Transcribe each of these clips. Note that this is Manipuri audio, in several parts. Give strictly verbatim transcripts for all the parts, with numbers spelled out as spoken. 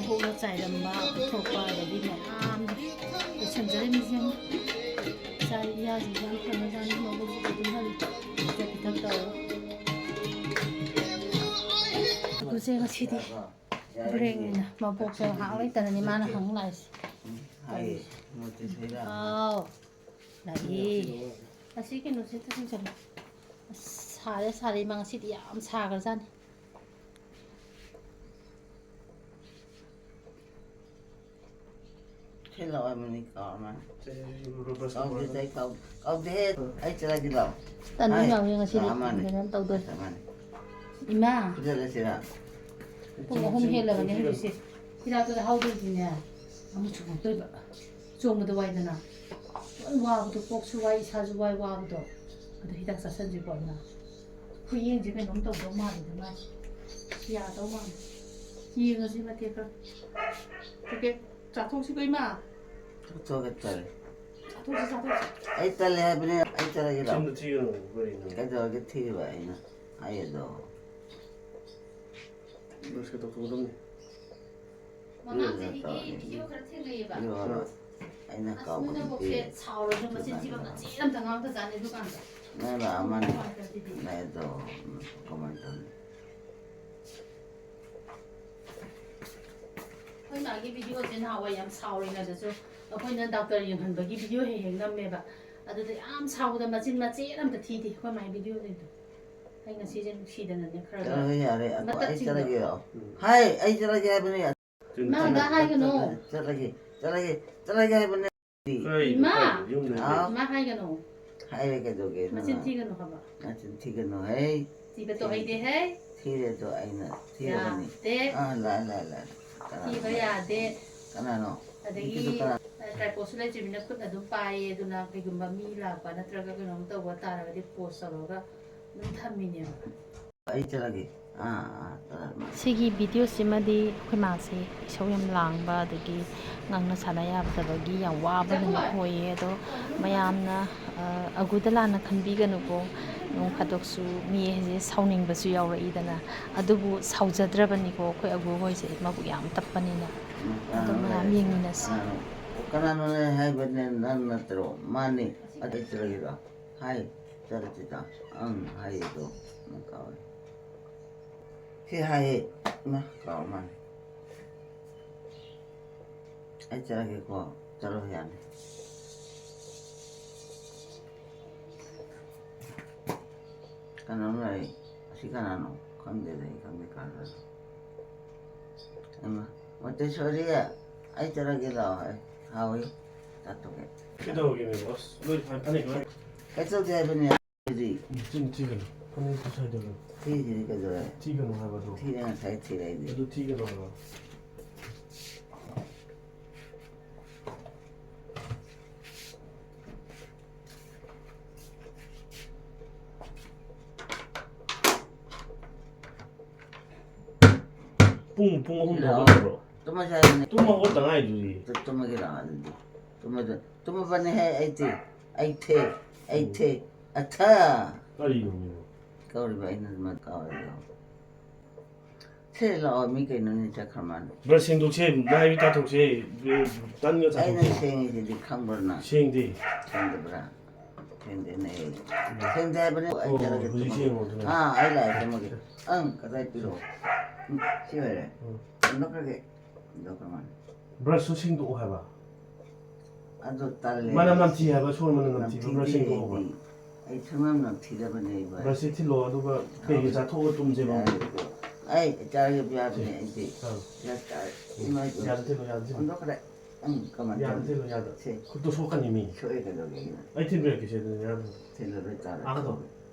ꯈꯣꯡꯅ ꯆꯥꯏꯔꯝꯕ ꯎꯠꯊꯣꯛꯄ ꯑꯗꯒꯤ ꯃꯌꯥꯝ ꯂꯣꯏꯁꯟꯖꯔꯝꯃꯤꯁꯦ ꯌꯦꯡꯉꯨ꯫ ꯏꯆꯥ ꯏꯌꯥꯁꯤꯡꯁꯦ ꯌꯥꯝ ꯐꯅꯖꯥꯠꯅꯤ꯫ ꯃꯕꯨꯛꯁꯨ ꯑꯗꯨꯝ ꯍꯜꯂꯤ꯫ ꯄꯤꯖ ꯄꯤꯊꯛ ꯇꯧꯔꯒ꯫ ꯑꯗꯨꯁꯦ ꯉꯁꯤꯗꯤ ꯕ꯭ꯔꯦꯛꯅꯤꯅ ꯃꯕꯣꯛꯁꯦ ꯉꯥꯏꯍꯥꯛ ꯂꯩꯇꯅꯅꯤ ꯃꯥꯅ ꯍꯪ ꯂꯥꯛꯏꯁꯦ꯫ ꯍꯥꯏꯌꯦ, ꯃꯣꯏ ꯆꯦ ꯁꯩꯔꯥ꯫ ꯍꯥꯎ꯫ ꯂꯥꯛꯏ꯫ ꯑꯁꯤ ꯀꯩꯅꯣꯁꯦ ꯑꯝꯇ ꯆꯤꯡꯁꯜꯂꯨ꯫ ꯑꯁ, ꯁꯥꯔꯦ, ꯁꯥꯔꯦ, ꯏꯃꯥ, ꯉꯁꯤꯗꯤ ꯌꯥꯝ ꯁꯥꯈ꯭ꯔꯖꯥꯠꯅꯤ꯫ ꯁꯤ ꯂꯥꯛꯑꯣ, ꯃꯅꯤ ꯀꯥꯎꯔ ꯃꯥꯅꯤ꯫ ꯀꯥꯎꯗꯦ, ꯑꯩ ꯀꯥꯎ-, ꯀꯥꯎꯗꯦꯍꯦ꯫ ꯑꯩ ꯆꯠꯂꯒꯦ ꯂꯥꯛꯑꯣ꯫ ꯇꯟꯕ ꯍꯥꯏ, ꯌꯥꯎꯋꯦ ꯉꯁꯤꯗꯤ꯫ ꯂꯥꯛꯑ ꯃꯥꯅꯤ꯫ ꯀꯩꯅꯣꯝ ꯇꯧꯗꯣꯔꯦ꯫ ꯂꯥꯛꯑ ꯃꯥꯅꯤ꯫ ꯏꯃꯥ꯫ ꯐꯨꯖꯜꯂꯁꯤꯔꯥ? ꯄꯨꯡ ꯑꯍꯨꯝ ꯍꯦꯜꯂꯕꯅꯦ ꯍꯧꯖꯤꯛꯁꯦ꯫ ꯍꯤꯗꯥꯛꯇꯨꯗ ꯍꯧꯗꯣꯏꯁꯤꯅꯦ꯫ ꯑꯃꯨꯛ ꯆꯣꯡꯉꯛꯇꯣꯏꯕ꯫ ꯆꯣꯡꯕꯗ ꯋꯥꯏꯗꯅ꯫ ꯂꯣꯏ ꯋꯥꯕꯗꯣ, ꯀꯣꯛꯁꯨ ꯋꯥꯏ, ꯏꯁꯥꯁꯨ ꯋꯥꯏ, ꯋꯥꯕꯗꯣ꯫ ꯑꯗꯨ ꯍꯤꯗꯥꯛ ꯆꯥꯁꯟꯁꯤꯀꯣ, ꯏꯃꯥ꯫ ꯈꯨꯌꯦꯡꯁꯦ ꯀꯩꯅꯣꯝ ꯇꯧꯗꯧ ꯃꯥꯜꯂꯤꯗ ꯃꯥꯁꯦ꯫ ꯌꯥꯗꯧ ꯃꯥꯜꯂꯤ꯫ ꯌꯦꯡꯉꯁꯤ ꯃꯇꯦꯛ ꯈꯔ꯫ ꯄꯦꯀꯦꯠ ꯆꯥꯊꯣꯛꯁꯤꯀꯣ, ꯏꯃꯥ꯫ ꯆꯥꯊꯣꯛꯑꯒ ꯇꯜꯂꯦ꯫ ꯆꯥꯊꯣꯛꯁꯤ, ꯆꯥꯊꯣꯛꯁꯤ꯫ ꯑꯩ ꯇꯜꯂꯦ ꯍꯥꯏꯕꯅꯦ, ꯑꯩ ꯆꯠꯂꯒꯦ ꯂꯥꯎ꯫ ꯆꯤꯟꯗ ꯊꯤꯒꯅꯨ, ꯀꯔꯤꯅꯣ? ꯀꯩꯗꯧꯔꯒꯦ ꯊꯤꯔꯤꯕ? ꯑꯩꯅ ꯍꯥꯏꯌꯦꯗꯣ꯫ ꯕ꯭ꯔꯁꯀ ꯇꯧꯊꯣꯛꯀꯗꯕꯅꯤ꯫ ꯃꯃꯥꯡ ꯆꯍꯤꯒꯤ ꯚꯤꯗꯤꯑꯣ ꯈꯔ ꯊꯦꯡꯅꯩꯌꯦꯕ꯫ ꯚꯤꯗꯤꯑꯣ ꯈꯔ꯫ ꯑꯩꯅ ꯑꯁ, ꯀꯥꯎꯕ ꯅꯣꯏ ꯅꯕꯣꯛꯁꯦ ꯅꯨꯄꯤ꯫ ꯁꯥꯎꯔꯁꯨ ꯃꯆꯤꯟ ꯊꯤꯕ ꯃꯆꯦꯠ ꯑꯝꯇ ꯉꯥꯡꯗꯖꯥꯠꯅꯤ ꯑꯗꯨꯀꯥꯟꯗ꯫ ꯅꯪ ꯂꯥꯛꯑꯝꯃꯅꯤ꯫ ꯅꯨꯡꯉꯥꯏꯇꯕꯁꯤꯗꯤ꯫ ꯅꯪ ꯑꯗꯣ ꯀꯃꯥꯏꯅ ꯇꯧꯅꯤ? ꯑꯩꯈꯣꯏ ꯃꯥꯒꯤ ꯚꯤꯗꯤꯑꯣꯁꯦ ꯅꯍꯥꯟꯋꯥꯏ ꯌꯥꯝ ꯁꯥꯎꯔꯤꯉꯩꯗꯁꯨ ꯑꯩꯈꯣꯏꯅ ꯗꯥꯛꯇꯔ ꯌꯦꯡꯍꯟꯕꯒꯤ ꯚꯤꯗꯤꯑꯣ ꯍꯦꯛ ꯍꯦꯛ ꯅꯝꯃꯦꯕ꯫ ꯑꯗꯨꯗ ꯌꯥꯝ ꯁꯥꯎꯕꯗ ꯃꯆꯤꯟ ꯃꯆꯦꯠ ꯑꯝꯇ ꯊꯤꯗꯦ ꯑꯩꯈꯣꯏ ꯃꯥꯒꯤ ꯚꯤꯗꯤꯑꯣꯁꯤꯡꯗꯣ꯫ ꯑꯩ ꯉꯁꯤꯁꯦ ꯅꯨꯡꯁꯤꯗꯅꯅꯦ ꯈꯔ ꯈꯔ ꯆꯠꯂꯒꯦ ꯌꯥꯔꯦ, ꯑꯗꯣ ꯑꯩ ꯃꯇꯠꯁꯤꯡꯗꯣ꯫ ꯆꯠꯂꯒꯦ꯫ ꯍꯥꯏ, ꯑꯩ ꯆꯠꯂꯒꯦ ꯍꯥꯏꯕꯅꯦ꯫ ꯏꯃꯥꯗ ꯍꯥꯏꯒꯅꯣ꯫ ꯆꯠꯂꯒꯦ, ꯆꯠꯂꯒꯦ, ꯆꯠꯂꯒꯦ ꯍꯥꯏꯕꯅꯦ꯫ ꯀꯩꯅꯣ, ꯏꯃꯥ! ꯀꯩꯅꯣ, ꯌꯨꯝꯗ ꯍꯥꯎ꯫ ꯏꯃꯥ ꯍꯥꯏꯒꯅꯣ꯫ ꯍꯥꯏꯔꯦ ꯀꯩꯗꯧꯒꯦ ꯅꯪ? ꯃꯆꯤꯟ ꯊꯤꯒꯅꯨ ꯍꯥꯏꯕ꯫ ꯃꯆꯤꯟ ꯊꯤꯒꯅꯨ ꯍꯦ꯫ ꯊꯤꯕ ꯇꯣ ꯍꯩꯗꯦ ꯍꯦ꯫ ꯊꯤꯔꯦ ꯑꯗꯣ ꯑꯩꯅ ꯊꯤꯔꯕꯅꯤ꯫ ꯌꯥꯗꯦ꯫ ꯑꯥ, ꯂꯥꯛꯑꯦ, ꯂꯥꯛꯑꯦ, ꯂꯥꯛꯑꯦ꯫ ꯀꯅꯥꯅꯣ? ꯊꯤꯕ ꯌꯥꯗꯦ꯫ ꯀꯅꯥꯅꯣ? ꯑꯗꯒꯤ, ꯅꯨꯄꯤꯗꯣ ꯀꯅꯥ? ꯑ, tripodꯁꯨ ꯂꯩꯇ꯭ꯔꯤꯕꯅꯤꯅ ꯈꯨꯠꯅ ꯑꯗꯨꯝ ꯄꯥꯏꯌꯦ, ꯑꯗꯨꯅ ꯀꯩꯒꯨꯝꯕ ꯃꯤ ꯂꯥꯛꯄ ꯅꯠꯇ꯭ꯔꯒ ꯀꯩꯅꯣꯝ ꯇꯧꯕ ꯇꯥꯔꯒꯗꯤ pose ꯇꯧꯔꯒ ꯑꯗꯨꯝ ꯊꯝꯃꯤꯅꯦꯕ꯫ ꯑꯩ ꯆꯠꯂꯒꯦ꯫ ꯑꯥ, ꯑꯥ, ꯆꯠꯂꯒꯦ꯫ ꯁꯤꯒꯤ ꯚꯤꯗꯤꯑꯣꯁꯤꯃꯗꯤ ꯑꯩꯈꯣꯏ ꯃꯥꯁꯦ ꯏꯁꯧ ꯌꯥꯝ ꯂꯥꯡꯕ, ꯑꯗꯒꯤ ꯉꯥꯡꯅ ꯁꯥꯟꯅ ꯌꯥꯗꯕꯒꯤ ꯌꯥꯝ ꯋꯥꯕ ꯅꯨꯃꯤꯠ ꯑꯣꯏꯌꯦ꯫ ꯑꯗꯣ ꯃꯌꯥꯝꯅ, ꯑ, ꯑꯒꯨꯗ ꯂꯥꯟꯅ ꯈꯟꯕꯤꯒꯅꯨꯀꯣ꯫ ꯅꯣꯡ ꯐꯥꯗꯣꯛꯁꯨ ꯃꯤ ꯍꯥꯏꯁꯦ ꯁꯥꯎꯅꯤꯡꯕꯁꯨ ꯌꯥꯎꯔꯛꯏꯗꯅ꯫ ꯑꯗꯨꯕꯨ ꯁꯥꯎꯖꯗ꯭ꯔꯕꯅꯤꯀꯣ, ꯑꯩꯈꯣꯏ ꯑꯒꯨ ꯍꯣꯏꯁꯦ ꯃꯕꯨꯛ ꯌꯥꯝ ꯇꯞꯄꯅꯤꯅ꯫ ꯑꯗꯣ ꯃꯌꯥꯝ ꯌꯦꯡꯃꯤꯟꯅꯁꯤ꯫ ꯀꯅꯥꯅꯣꯅꯦ ꯍꯥꯏꯕꯅꯦ? ꯅꯪ ꯅꯠꯇ꯭ꯔꯣ? ꯃꯥꯅꯤ꯫ ꯑꯗꯩ ꯆꯠꯂꯒꯦꯔꯣ? ꯍꯥꯏ, ꯆꯠꯂꯁꯤꯗ꯫ ꯑꯪ ꯍꯥꯏꯌꯦꯗꯣ꯫ ꯅꯪ ꯀꯥꯎꯔꯦ꯫ ꯁꯤ ꯍꯥꯏꯌꯦ꯫ ꯏꯃꯥ, ꯀꯥꯎꯔ ꯃꯥꯜꯂꯦ꯫ ꯑꯩ ꯆꯠꯂꯒꯦꯀꯣ꯫ ꯆꯠꯂꯣ, ꯌꯥꯅꯤ꯫ ꯀꯅꯥꯅꯣ ꯂꯥꯛꯏ? ꯑꯁꯤ ꯀꯅꯥꯅꯣ? ꯈꯪꯗꯦꯗ, ꯑꯩ ꯈꯪꯗꯦ ꯀꯅꯥꯅꯣ꯫ ꯏꯃꯥ, ꯃꯣꯇꯦꯁꯣꯔꯤ, ꯑꯩ ꯆꯠꯂꯒꯦ ꯂꯥꯛꯑꯣ꯫ ꯑꯩ ꯍꯥꯎꯏ꯫ ꯆꯠꯇꯣꯛꯀꯦ꯫ ꯀꯩꯗꯧꯔꯒꯦꯅꯦ, ꯕꯣꯁ? ꯂꯣꯏ ꯐ-, ꯐꯅꯦꯛ ꯂꯣꯏ꯫ ꯀꯩꯗꯧꯗꯦ ꯍꯥꯏꯕꯅꯦ꯫ ꯁꯤꯗꯤ ꯊꯤꯒꯅꯨ, ꯊꯤꯒꯅꯨ꯫ ꯐꯅꯦꯛꯇꯨ ꯁꯥꯏꯗꯧꯔꯦ꯫ ꯊꯤꯗ꯭ꯔꯗꯤ ꯀꯩꯗꯧꯔꯦ? ꯊꯤꯒꯅꯨ ꯍꯥꯏꯕꯗꯣ꯫ ꯊꯤꯔꯦ, ꯉꯁꯥꯏ ꯊꯤꯔꯦ ꯑꯩꯗꯤ꯫ ꯑꯗꯨ ꯊꯤꯒꯅꯨ ꯍꯥꯏꯕ꯫ ꯄꯨꯡ, ꯄꯨꯡ ꯑꯍꯨꯝꯗ ꯂꯥꯛꯑꯣ꯫ ꯍꯧꯒꯠꯂꯕ꯭ꯔꯣ? ꯇꯨꯝꯃꯁꯦ ꯍꯥꯏꯕꯅꯦ꯫ ꯇꯨꯝꯕ ꯍꯧꯒꯠꯇ ꯉꯥꯏꯗꯨꯗꯤ꯫ ꯇꯨ-, ꯇꯨꯝꯃꯒꯦ ꯂꯥꯛꯑꯣ ꯑꯗꯨꯗꯤ꯫ ꯇꯨꯝꯃꯗ-, ꯇꯨꯝꯃꯕꯅꯦꯍꯦ ꯑꯩꯗꯤ꯫ ꯑꯩ ꯊꯦ, ꯑꯩ ꯎꯝ꯫ ꯊꯦ꯫ ꯑꯊ꯫ ꯀꯔꯤꯅꯣ? ꯀꯧꯔꯤꯕ ꯑꯩꯅ ꯑꯗꯨꯃꯥꯏꯅ ꯀꯧꯔꯤꯗꯣ꯫ ꯁꯦ ꯂꯥꯛꯑꯣ, ꯃꯤ ꯀꯩꯅꯣꯅꯦ ꯆꯠꯈ꯭ꯔ ꯃꯥꯜꯂꯦ꯫ ꯕ꯭ꯔꯁ ꯁꯦꯡꯗꯣꯛꯁꯦ, ꯃꯥꯏ ꯃꯤꯠ ꯇꯥꯊꯣꯛꯁꯦ, ꯇꯟꯒ ꯑꯩꯅ ꯆꯥꯊꯣꯛꯁꯦ꯫ ꯁꯦꯡꯉꯤꯁꯤꯗꯤ ꯈꯪꯕ꯭ꯔ ꯅꯪ? ꯁꯦꯡꯗꯦ꯫ ꯁꯦꯡꯗꯕ꯭ꯔꯥ? ꯁꯦꯡꯗꯦꯅꯦ꯫ ꯎꯝ꯫ ꯁꯦꯡꯗꯦ ꯍꯥꯏꯕꯅꯦ, ꯑꯩ ꯑꯣ, ꯆꯠꯂꯒꯦ ꯍꯧꯖꯤꯛ ꯇꯨꯝꯃꯒꯦ꯫ ꯁꯦꯡꯉꯣ ꯑꯗꯨꯅ꯫ ꯑꯥ, ꯑꯩ ꯂꯥꯛꯑꯦ, ꯇꯨꯝꯃꯒꯦ꯫ ꯑꯪ, ꯀꯗꯥꯏ ꯄꯤꯔꯛꯑꯣ? ꯎꯝ, ꯁꯤ ꯑꯣꯏꯔꯦ꯫ ꯎꯝ꯫ ꯍꯨꯟꯗꯣꯛꯈ꯭ꯔꯒꯦ꯫ ꯍꯨꯟꯗꯣꯛꯈ꯭ꯔ ꯃꯥꯜꯂꯦ꯫ ꯕ꯭ꯔꯁꯁꯨ ꯁꯦꯡꯗꯣꯛꯑꯣ ꯍꯥꯏꯕ꯫ ꯑꯗꯨ ꯇꯜꯂꯦ꯫ ꯃꯅꯝ ꯅꯝꯊꯤ ꯍꯥꯏꯕ, ꯁꯣꯔ ꯃꯅꯝ ꯅꯝꯊꯤꯕ ꯕ꯭ꯔꯁ ꯅꯝꯊꯤꯗꯦ ꯁꯦꯡꯗꯣꯛꯑꯣ ꯍꯥꯏꯕ꯫ ꯑꯩꯗꯤ꯫ ꯑꯩ ꯁꯨꯡꯅꯝ ꯅꯝꯊꯤꯗꯕꯅꯦ ꯏꯕꯥ꯫ ꯕ꯭ꯔꯁꯁꯦ ꯊꯤꯜꯂꯣ, ꯑꯗꯨꯒ ꯀꯩꯒ ꯆꯥꯊꯣꯛꯑꯒ ꯇꯨꯝꯁꯦꯕ꯫ ꯌꯥꯔꯦ꯫ ꯑꯩ ꯆꯥꯔꯒꯦ ꯌꯥꯕꯅꯦ ꯑꯩꯗꯤ꯫ ꯑꯥ꯫ ꯌꯥ-, ꯆꯥ-, ꯎꯝ꯫ ꯏꯃꯥ ꯏꯕꯦꯝꯃ꯫ ꯌꯥꯗ ꯊꯤꯜꯂꯣ, ꯌꯥꯗ ꯊꯤꯜꯂꯣ꯫ ꯍꯨꯟꯗꯣꯛꯈ꯭ꯔꯦ꯫ ꯎꯝ, ꯀꯃꯥꯏꯅ ꯌꯥꯗ ꯇꯧꯅꯤ? ꯊꯤꯜꯂꯣ, ꯌꯥꯗ꯫ ꯁꯦ꯫ ꯈꯨꯠꯇꯣ ꯁꯣꯛꯀꯅꯤ ꯃꯤ꯫ ꯁꯣꯛꯑꯦ ꯀꯩꯗꯧꯒꯦ ꯑꯩꯅ? ꯑꯩ ꯊꯤꯟꯕꯤꯔꯛꯀꯦ ꯁꯦ, ꯑꯗꯨꯗꯤ ꯌꯥꯗ꯭ꯔꯣ? ꯊꯤꯜꯂꯔꯣꯏ ꯆꯥꯔꯣꯏ꯫ ꯑꯥ, ꯀꯩꯗꯧꯕ?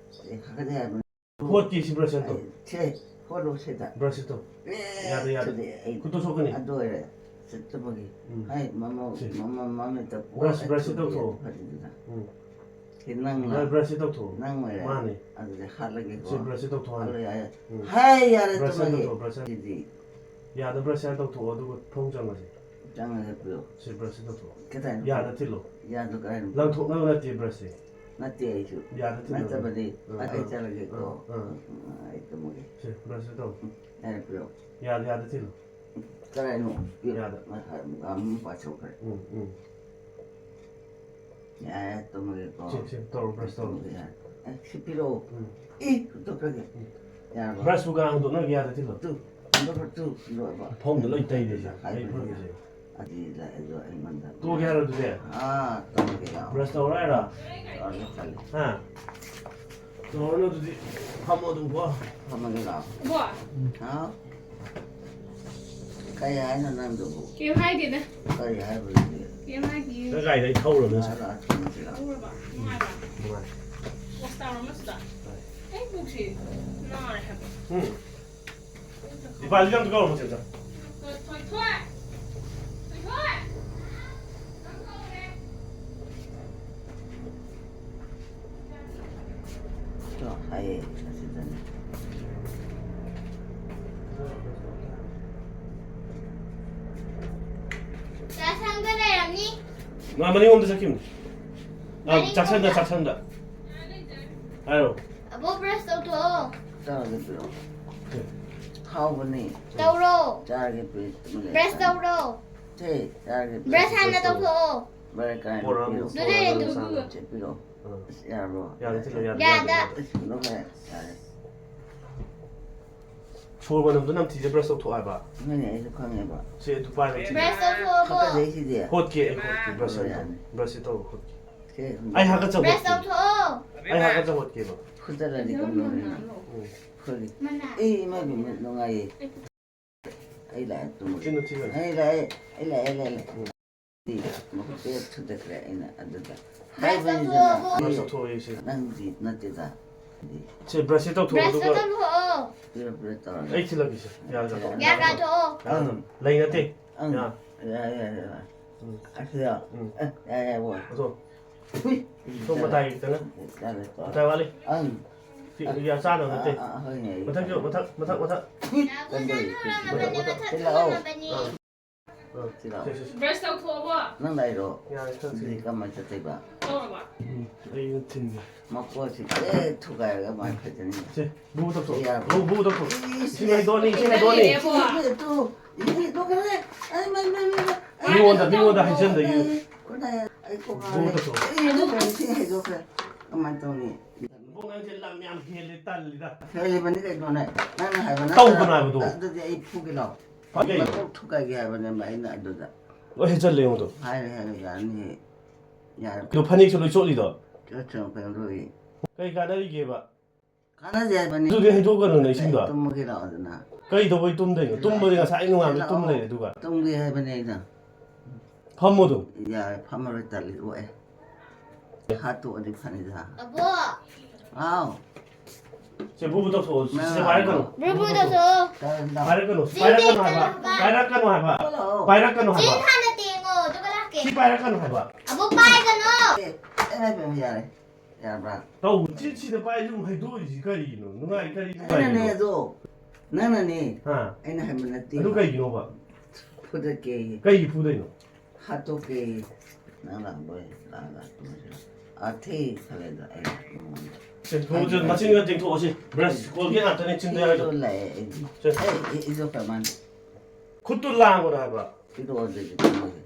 ꯑꯦ, ꯍꯥꯀꯠꯆꯩ ꯍꯥꯏꯕꯅꯦ꯫ ꯍꯣꯠꯀꯦ ꯁꯤ ꯕ꯭ꯔꯁ ꯑꯝꯇ꯫ ꯑꯩ, ꯁꯦ, ꯍꯣꯠꯂꯣ ꯁꯤꯗ꯫ ꯕ꯭ꯔꯁ ꯑꯝꯇ꯫ ꯑꯦ, ꯌꯥꯗꯦ, ꯌꯥꯗꯦ꯫ ꯊꯨꯗꯦ, ꯑꯩ ꯈꯨꯠꯇꯣ ꯁꯣꯛꯀꯅꯤ꯫ ꯑꯗꯨ ꯑꯣꯏꯔꯦ꯫ ꯆꯠꯇꯕꯒꯤ꯫ ꯎꯝ꯫ ꯍꯥꯏ, ꯃꯃꯥ, ꯁꯦ꯫ ꯃꯃꯥ, ꯃꯃꯤꯠꯇ ꯕ꯭ꯔꯁ, ꯕ꯭ꯔꯁ ꯄꯣꯛꯑꯦ ꯇꯧꯊꯣꯛꯑꯣ꯫ ꯊꯨꯗꯦ ꯐꯖꯅ꯫ ꯎꯝ꯫ ꯁꯤ ꯅꯪꯅ ꯕ꯭ꯔ-, ꯕ꯭ꯔꯁꯁꯦ ꯇꯧꯊꯣꯛꯑꯣ꯫ ꯅꯪ ꯑꯣꯏꯔꯦ꯫ ꯃꯥꯅꯦ꯫ ꯑꯗꯨꯗꯤ ꯍꯥꯠꯂꯒꯦꯀꯣ꯫ ꯁꯤ ꯕ꯭ꯔꯁꯁꯦ ꯇꯧꯊꯣꯛꯑꯣ ꯍꯥꯟꯅ꯫ ꯍꯥꯠꯂꯣ ꯌꯥꯔꯦ꯫ ꯎꯝ꯫ ꯍꯥꯏ, ꯌꯥꯔꯦ, ꯕ꯭ꯔꯁꯁꯦ ꯇꯨꯝꯃꯒꯦ꯫ ꯇꯧꯊꯣꯛꯑꯣ, ꯕ꯭ꯔꯁꯁꯦ꯫ ꯁꯤꯗꯤ꯫ ꯌꯥꯗ ꯕ꯭ꯔꯁꯁꯦ ꯍꯥꯟꯅ ꯇꯧꯊꯣꯛꯑꯣ, ꯑꯗꯨꯒ ꯐꯃꯨꯡ ꯆꯪꯉꯁꯦ꯫ ꯆꯪꯉꯒ ꯄꯤꯔꯛꯑꯣ꯫ ꯁꯤ ꯕ꯭ꯔꯁꯁꯦ ꯇꯧꯊꯣꯛꯑꯣ꯫ ꯀꯗꯥꯏꯗ? ꯌꯥꯗ ꯊꯤꯜꯂꯣ꯫ ꯌꯥꯗ ꯀꯗꯥꯏꯗ? ꯂꯪꯊꯣꯛꯅꯕ ꯅꯠꯇꯦ ꯕ꯭ꯔꯁꯁꯦ꯫ ꯅꯠꯇꯦ ꯑꯩꯁꯨ꯫ ꯌꯥꯗ ꯊꯤꯜꯂꯣ꯫ ꯅꯠꯇꯕꯗꯤ ꯑꯥ, ꯑꯩ ꯑꯥ, ꯆꯠꯂꯒꯦꯀꯣ꯫ ꯑꯥ, ꯑꯥ꯫ ꯎꯝ, ꯑꯩ ꯇꯨꯝꯃꯒꯦ꯫ ꯁꯦ, brush ꯇꯧ꯫ ꯎꯝ, ꯌꯥꯔꯦ, ꯄꯤꯔꯛꯑꯣ꯫ ꯌꯥꯗ, ꯌꯥꯗ ꯊꯤꯜꯂꯣ꯫ ꯀꯗꯥꯏꯅꯣ? ꯄꯤꯔꯛꯑꯣ꯫ ꯌꯥꯗ꯫ ꯉꯁꯥꯏ ꯑꯃꯨꯛ ꯑꯃ ꯄꯥꯊꯣꯛꯈ꯭ꯔꯦ꯫ ꯎꯝ, ꯎꯝ꯫ ꯌꯥꯔꯦ, ꯇꯨꯝꯃꯒꯦꯀꯣ꯫ ꯁꯦ, ꯁꯦ, ꯇꯧꯔꯣ, brush ꯇꯧꯔꯣ꯫ ꯇꯨꯝꯃꯒꯦ, ꯌꯥꯔꯦ꯫ ꯑꯦ, ꯁꯤ ꯄꯤꯔꯛꯑꯣ꯫ ꯎꯝ꯫ ꯑꯦ, ꯍꯨꯠꯇꯣꯛꯈ꯭ꯔꯒꯦ꯫ ꯎꯝ꯫ ꯌꯥꯔꯕꯣ? Brushꯄꯨ ꯀꯅꯥ ꯍꯨꯟꯗꯣꯛꯅꯒꯦ? ꯌꯥꯗ ꯊꯤꯜꯂꯣ꯫ ꯇꯨ, ꯍꯨꯟꯗꯣꯛꯈ꯭ꯔꯣ, ꯇꯨ, ꯂꯣꯏꯔꯕꯣ? ꯐꯃꯨꯡꯗ ꯂꯣꯏ ꯇꯩꯔꯦ ꯁꯦ꯫ ꯑꯩ ꯍꯥꯏꯕꯅꯤꯅ꯫ ꯐꯃꯨꯡꯁꯦ꯫ ꯑꯗꯨꯗꯤ ꯂꯥꯛꯑꯦꯗꯣ ꯑꯩꯉꯣꯟꯗ꯫ ꯇꯣꯛꯑꯒꯦ ꯍꯥꯏꯔꯣ ꯑꯗꯨꯗꯤ? ꯑꯥ, ꯇꯣꯛꯑꯒꯦ ꯂꯥꯛꯑꯣ꯫ Brush ꯇꯧꯔꯣ ꯍꯥꯏꯔꯣ? ꯇꯧꯔꯒꯦ ꯈꯜꯂꯦ꯫ ꯍꯥ? ꯇꯧꯔꯅꯨ ꯑꯗꯨꯗꯤ꯫ ꯐꯝꯃꯣ ꯑꯗꯨꯝ ꯀꯣ꯫ ꯐꯝꯃꯒꯦ ꯂꯥꯛꯑꯣ꯫ ꯏꯕꯣ꯫ ꯍꯥꯎ? ꯀꯩ ꯍꯥꯏꯅꯣ ꯅꯪꯗꯨꯕꯨ? ꯀꯩꯝ ꯍꯥꯏꯗꯦꯗ꯫ ꯀꯔꯤ ꯍꯥꯏꯕ ꯑꯗꯨꯗꯤ? ꯀꯩꯝ ꯍꯥꯏꯗꯤꯌꯦ꯫ ꯅꯪ ꯒꯥꯔꯤꯗ ꯑꯩ ꯊꯧꯔꯕꯅꯦ ꯉꯁꯥꯏ꯫ ꯂꯥꯛꯑꯣ, ꯂꯥꯛꯑꯣ, ꯊꯝꯃꯁꯤ ꯂꯥꯛꯑꯣ꯫ ꯊꯧꯔꯕ? ꯅꯨꯡꯉꯥꯏꯕ꯭ꯔꯥ? ꯅꯨꯡꯉꯥꯏ꯫ Post ꯇꯥꯔꯣ ꯑꯃꯁꯤꯗ꯫ ꯍꯣꯏ꯫ ꯑꯩ ꯄꯨꯛꯁꯤ ꯅꯥꯔꯦ ꯍꯥꯏꯕ꯫ ꯎꯝ꯫ ꯗꯤꯄꯥꯂꯤꯁꯦ ꯑꯝꯇ ꯀꯧꯔꯝꯃꯣ, ꯆꯦ, ꯆꯦ꯫ ꯊꯣꯏꯊꯣꯏ! ꯊꯣꯏꯊꯣꯏ! ꯅꯪ ꯀꯧꯔꯦ꯫ ꯆꯣ, ꯍꯥꯏꯌꯦ, ꯑꯁꯤꯗꯅꯦ꯫ ꯆꯥꯁꯪꯗ ꯂꯩꯔꯝꯅꯤ꯫ ꯃꯥ ꯃꯅꯤꯡꯂꯣꯝꯗ ꯆꯠꯈꯤꯕꯅꯤ꯫ ꯑꯥ, ꯃꯅꯤꯡꯂꯣꯝꯗ꯫ ꯆꯥꯛꯁꯪꯗ, ꯆꯥꯛꯁꯪꯗ꯫ ꯍꯥꯏꯔꯣ꯫ ꯑꯕꯣꯛ, brush ꯇꯧꯊꯣꯛꯑꯣ꯫ ꯆꯥꯔꯒꯦ ꯄꯤꯔꯛꯑꯣ꯫ ꯁꯦ꯫ ꯍꯥꯎꯕꯅꯦ꯫ ꯇꯧꯔꯣ꯫ ꯆꯥꯔꯒꯦ ꯄꯤꯔꯛꯑꯣ꯫ Brush ꯇꯧꯔꯣ꯫ ꯁꯦ, ꯆꯥꯔꯒꯦ ꯄꯤꯔꯛꯑꯣ꯫ Brush ꯍꯥꯟꯅ ꯇꯧꯊꯣꯛꯑꯣ꯫ ꯕꯔꯦ ꯀꯥꯏꯅ ꯄꯣꯔꯛꯑꯣ, ꯄꯤꯔꯛꯑꯣ꯫ ꯑꯗꯨꯗꯤ ꯄꯣꯔꯛꯑꯣ, ꯑꯗꯨꯝ ꯆꯥꯔꯣ꯫ ꯁꯦ, ꯄꯤꯔꯛꯑꯣ꯫ ꯑꯥ꯫ ꯑꯁ, ꯌꯥꯔꯕꯣ? ꯌꯥꯔꯦ, ꯊꯤꯜꯂꯣ, ꯌꯥꯔꯦ, ꯌꯥꯗ꯫ ꯌꯥꯔꯦ, ꯌꯥꯔꯦ꯫ ꯑꯁ, ꯂꯧꯈ꯭ꯔꯦ꯫ ꯌꯥꯔꯦ꯫ ꯁꯣꯔ ꯃꯅꯝꯗꯣ ꯅꯝꯊꯤꯁꯦ, brush ꯇꯧꯊꯣꯛꯑꯣ ꯍꯥꯏꯕ꯫ ꯍꯣꯏꯅꯦ, ꯑꯩꯁꯨ ꯈꯪꯉꯦꯕ꯫ ꯁꯦ, ꯑꯗꯨ ꯄꯥꯏꯔꯣ, ꯊꯤꯜꯂꯣ꯫ Brush ꯇꯧꯊꯣꯛꯑꯕꯣ? ꯍꯥꯀꯠꯆꯩ ꯁꯤꯗꯤ꯫ ꯍꯣꯠꯀꯦ, ꯑꯩ ꯍꯣꯠꯀꯦ, brush ꯇꯧꯔꯣ, ꯇꯧꯊꯣꯛꯑꯣ꯫ ꯌꯥꯅꯤ꯫ Brush ꯁꯦ ꯇꯧꯔꯣ, ꯍꯣꯠꯀꯦ꯫ ꯁꯦ, ꯑꯩ ꯍꯥꯀꯠꯆꯕ brush ꯍꯣꯠꯀꯦ꯫ ꯇꯧꯊꯣꯛꯑꯣ꯫ ꯑꯩ ꯍꯥꯀꯠꯆꯕ ꯍꯣꯠꯀꯦꯕ꯫ ꯐꯨꯠꯇꯔꯗꯤ ꯀꯝꯗꯧꯅꯤ? ꯎꯝ꯫ ꯐꯨꯠꯂꯤ꯫ ꯃꯅꯥ꯫ ꯑꯦ, ꯏꯃꯥ ꯏꯕꯦꯝꯃ, ꯅꯨꯡꯉꯥꯏꯌꯦ꯫ ꯑꯩ ꯂꯥꯛꯑꯦ, ꯇꯨꯝꯃꯒꯦ꯫ ꯆꯤꯟꯗꯨ ꯊꯤꯒꯅꯨ꯫ ꯑꯩ ꯂꯥꯛꯑꯦ, ꯑꯩ ꯂꯥꯛꯑꯦ, ꯑꯩ ꯂꯥꯛꯑꯦ꯫ ꯎꯝ꯫ ꯁꯤ ꯃꯈꯨꯠ ꯄꯦꯔꯦꯛ ꯊꯨꯗꯦꯛꯈ꯭ꯔꯦ ꯑꯩꯅ ꯑꯗꯨꯗ꯫ Brush ꯍꯥꯏꯕꯅꯤꯗꯅ꯫ ꯇꯧꯊꯣꯛꯑꯣ꯫ Brush ꯇꯧꯊꯣꯛꯑꯣ, ꯁꯤ꯫ ꯅꯪꯗꯤ ꯅꯠꯇꯦꯗ꯫ ꯁꯦ, brush ꯁꯦ ꯇꯧꯊꯣꯛꯑꯣ, brush ꯁꯦ ꯑꯗꯨꯒ ꯇꯧꯊꯣꯛꯑꯣ꯫ ꯄꯤꯔꯞ ꯄꯤꯔꯞ ꯇꯧꯔꯒ꯫ ꯑꯩ ꯊꯤꯜꯂꯛꯀꯦꯁꯦ꯫ ꯌꯥꯔꯦ, ꯌꯥꯔꯦ꯫ ꯌꯥ ꯀꯥꯊꯣꯛꯑꯣ꯫ ꯑꯪ꯫ ꯂꯩ ꯅꯠꯇꯦ꯫ ꯑꯪ꯫ ꯌꯥ꯫ ꯌꯥꯔꯦ, ꯌꯥꯔꯦ, ꯌꯥꯔꯦ꯫ ꯎꯝ꯫ ꯑꯁꯤꯗ꯫ ꯎꯝ꯫ ꯑꯦ, ꯌꯥꯔꯦ, ꯌꯥꯔꯦ, ꯍꯣꯏ꯫ ꯀꯥꯊꯣꯛꯑꯣ꯫ ꯍꯨꯏ꯫ ꯁꯣꯝ ꯃꯇꯥꯏ ꯈꯤꯇꯪ꯫ ꯌꯥꯔꯦ, ꯇꯧꯔꯦ꯫ ꯃꯇꯥꯏ ꯋꯥꯠꯂꯤ꯫ ꯑꯪ꯫ ꯁꯤ ꯌꯥ ꯆꯥꯅꯕ ꯅꯠꯇꯦ꯫ ꯑꯥ, ꯑꯥ, ꯍꯣꯏꯅꯦ, ꯑꯩ ꯃꯊꯛꯁꯨ, ꯈꯪꯉꯦ꯫ ꯃꯊꯛ, ꯃꯊꯛ, ꯃꯊꯛ, ꯃꯊꯛ꯫ ꯍꯨꯏ꯫ ꯀꯝꯗꯧꯔꯤ? ꯃꯊꯛ, ꯃꯊꯛ, ꯃꯊꯛ ꯁꯤ ꯂꯥꯛꯑꯣ꯫ ꯑꯥ꯫ ꯁꯤ ꯂꯥꯛꯑꯣ꯫ ꯁꯤ, ꯁꯤ, ꯁꯤ꯫ Brush ꯇꯧꯊꯣꯛꯑꯕꯣ? ꯅꯪ ꯂꯥꯛꯏꯔꯣ? ꯌꯥꯔꯦ, ꯈꯔ ꯑꯗꯨꯗꯤ ꯁꯤ꯫ ꯀꯃꯥꯏꯅ ꯆꯠꯇꯣꯏꯕ? ꯎꯝ, ꯑꯩꯅ ꯊꯤꯟꯒꯦ꯫ ꯃꯀꯣꯛꯁꯤ ꯐꯖꯅ ꯊꯨꯒꯥꯏꯔꯒ ꯃꯥꯏ ꯐꯖꯅ꯫ ꯁꯦ, ꯕꯨ ꯇꯧꯊꯣꯛꯑꯣ꯫ ꯌꯥꯕ꯭ꯔꯣ? ꯕꯨ, ꯕꯨ ꯇꯧꯊꯣꯛꯑꯣ꯫ ꯏꯁ, ꯏꯁꯤꯡ ꯍꯩꯗꯣꯛꯑꯅꯤ, ꯏꯁꯤꯡ ꯍꯩꯗꯣꯛꯑꯅꯤ꯫ ꯏꯁꯤꯡ ꯍꯩꯗꯣꯛ-, ꯏꯁꯤꯡ ꯍꯩꯗꯣꯛꯈ꯭ꯔꯦ꯫ ꯑꯩ, ꯃꯩ, ꯃꯩ, ꯃꯩ, ꯃꯩ꯫ ꯑꯩ, ꯃꯤꯉꯣꯟꯗ, ꯃꯤꯉꯣꯟꯗ ꯍꯥꯏꯖꯟꯗꯒꯤ꯫ ꯈꯨꯠꯅ ꯑꯩ ꯀꯣꯛ ꯉꯥꯎꯔꯦ꯫ ꯕꯨ ꯇꯧꯊꯣꯛꯑꯣ꯫ ꯑꯩ ꯍꯩꯗꯣꯛꯈ꯭ꯔꯦ, ꯏꯁꯤꯡ ꯍꯩꯗꯣꯛꯈ꯭ꯔꯦ꯫ ꯀꯃꯥꯏꯅ ꯇꯧꯅꯤ? ꯏꯕꯨꯡ, ꯅꯪꯁꯦ ꯂꯝ ꯌꯥꯝ ꯍꯦꯜꯂꯦ, ꯇꯜꯂꯤꯗ꯫ ꯍꯦꯜꯂꯤꯕꯅꯤ ꯀꯩꯅꯣꯅꯦ? ꯅꯪꯅ ꯍꯥꯏꯕ ꯅꯠꯇ꯭ꯔꯥ? ꯇꯧꯒꯅꯣ ꯍꯥꯏꯕꯗꯣ꯫ ꯑꯗꯨꯗꯤ ꯑꯩ ꯐꯨꯒꯦ ꯂꯥꯎ꯫ ꯐꯥꯒꯦ꯫ ꯃꯀꯣꯛ ꯊꯨꯒꯥꯏꯒꯦ ꯍꯥꯏꯕꯅꯦꯕ ꯑꯩꯅ ꯑꯗꯨꯗ꯫ ꯂꯣꯏ ꯍꯦꯟꯖꯜꯂꯦ ꯌꯦꯡꯉꯨꯗꯣ꯫ ꯍꯥꯏꯔꯦ, ꯍꯥꯏꯔꯦ, ꯌꯥꯔꯅꯤ꯫ ꯌꯥꯔꯦ꯫ ꯑꯗꯣ ꯐꯅꯦꯛꯁꯨ ꯂꯣꯏ ꯆꯣꯠꯂꯤꯗꯣ꯫ ꯆꯣꯠꯁꯅꯨ, ꯀꯩꯅꯣ ꯇꯧꯏ꯫ ꯀꯩ ꯀꯥꯟꯅꯔꯤꯒꯦꯕ? ꯀꯥꯟꯅꯗꯦ ꯍꯥꯏꯕꯅꯤ꯫ ꯑꯗꯨꯗꯤ ꯍꯩꯗꯣꯛꯀꯅꯨꯅꯦ ꯏꯁꯤꯡꯗꯣ꯫ ꯇꯨꯝꯃꯒꯦ ꯂꯥꯛꯑꯣꯗꯅ꯫ ꯀꯩ ꯇꯧꯕꯩ ꯇꯨꯝꯗꯣꯏꯅꯣ? ꯇꯨꯝꯕꯗꯤ ꯉꯁꯥꯏ ꯅꯨꯡꯉꯥꯏꯕꯗ ꯇꯨꯝ ꯂꯥꯛꯑꯣ꯫ ꯂꯩꯔꯦ ꯑꯗꯨꯒ꯫ ꯇꯨꯝꯒꯦ ꯍꯥꯏꯕꯅꯤ ꯑꯩꯅ꯫ ꯐꯝꯃꯣ ꯑꯗꯨꯝ꯫ ꯌꯥꯔꯦ, ꯐꯝꯃꯔꯣꯏ, ꯇꯜꯂꯤ, ꯑꯣꯛꯑꯦ꯫ ꯍꯥꯠꯇꯣꯛꯑꯗꯤ ꯐꯅꯤꯗ꯫ ꯑꯕꯣ! ꯍꯥꯎ꯫ ꯁꯦ, ꯕꯨ ꯕꯨ ꯇꯧꯊꯣꯛꯑꯣ꯫ ꯁꯤ, ꯁꯤ ꯄꯥꯏꯔꯛꯀꯅꯨ꯫ ꯕꯨ ꯕꯨ ꯇꯧꯊꯣꯛꯑꯣ꯫ ꯀꯔꯤꯅꯣ? ꯄꯥꯏꯔꯛꯀꯅꯨ꯫ ꯁꯤ ꯄꯥꯏꯔꯛꯀꯅꯨ ꯍꯥꯏꯕ꯫ ꯇꯦꯡꯀꯣꯠ ꯍꯥꯞꯄ꯫ ꯄꯥꯏꯔꯛꯀꯅꯨ ꯍꯥꯏꯕ꯫ ꯄꯥꯏꯔꯛꯀꯅꯨ ꯍꯥꯏꯕ꯫ ꯆꯦꯡ ꯍꯥꯟꯅ ꯇꯦꯡꯉꯣ, ꯑꯗꯨꯒ ꯂꯥꯛꯀꯦ꯫ ꯁꯤ ꯄꯥꯏꯔꯛꯀꯅꯨ ꯍꯥꯏꯕ꯫ ꯑꯕꯣ, ꯄꯥꯏꯒꯅꯣ꯫ ꯑꯦ, ꯑꯦ, ꯌꯥꯔꯦ꯫ ꯌꯥꯔꯕ꯭ꯔꯥ? ꯇꯧ, ꯁꯤ, ꯁꯤꯗ ꯄꯥꯏꯔꯤꯁꯤ ꯑꯃꯨꯛ ꯍꯩꯗꯣꯛꯏꯁꯤ ꯀꯔꯤꯒꯤꯅꯣ? ꯅꯨꯡꯉꯥꯏ-, ꯀꯔꯤ ꯅꯪꯅꯅꯦ ꯅꯨꯡꯉꯥꯏꯔꯤꯅꯣ? ꯑꯗꯣ꯫ ꯅꯪꯅꯅꯦ꯫ ꯍꯥ? ꯑꯩꯅ ꯍꯥꯏꯕ ꯅꯠꯇꯦ꯫ ꯑꯗꯨ ꯀꯩꯒꯤꯅꯣꯕ? ꯐꯨꯗꯠꯀꯦ꯫ ꯀꯩꯒꯤ ꯐꯨꯗꯣꯏꯅꯣ? ꯍꯥꯠꯇꯣꯛꯀꯦ꯫ ꯅꯪ ꯂꯥꯛꯂꯣꯏ꯫ ꯂꯥꯛꯑꯒ ꯇꯨꯝꯃꯁꯤꯔ? ꯑꯥ, ꯊꯦꯡꯉꯦ ꯈꯜꯂꯦꯗ ꯑꯩ ꯅꯉꯣꯟꯗ꯫ ꯁꯦ, ꯊꯣꯡꯁꯦ, ꯃꯆꯤꯟꯒ ꯇꯦꯡꯊꯣꯛꯑꯣ ꯁꯤ꯫ ꯕ꯭ꯔꯁ, ꯀꯣꯜꯒꯦꯠ ꯉꯥꯛꯇꯅꯦ ꯆꯤꯟꯗ ꯌꯥꯎꯔꯤꯗꯣ꯫ ꯏꯗꯣ ꯂꯥꯛꯑꯦ ꯑꯩꯗꯤ꯫ ꯁꯦ꯫ ꯑꯩ, ꯑꯩ, ꯏꯗꯣ ꯀꯃꯥꯏꯅ? ꯈꯨꯠꯇꯨ ꯂꯥꯡꯒꯅꯣ ꯍꯥꯏꯕ꯫ ꯏꯗꯣ ꯑꯗꯨꯗꯤ ꯇꯨꯝꯃꯒꯦ꯫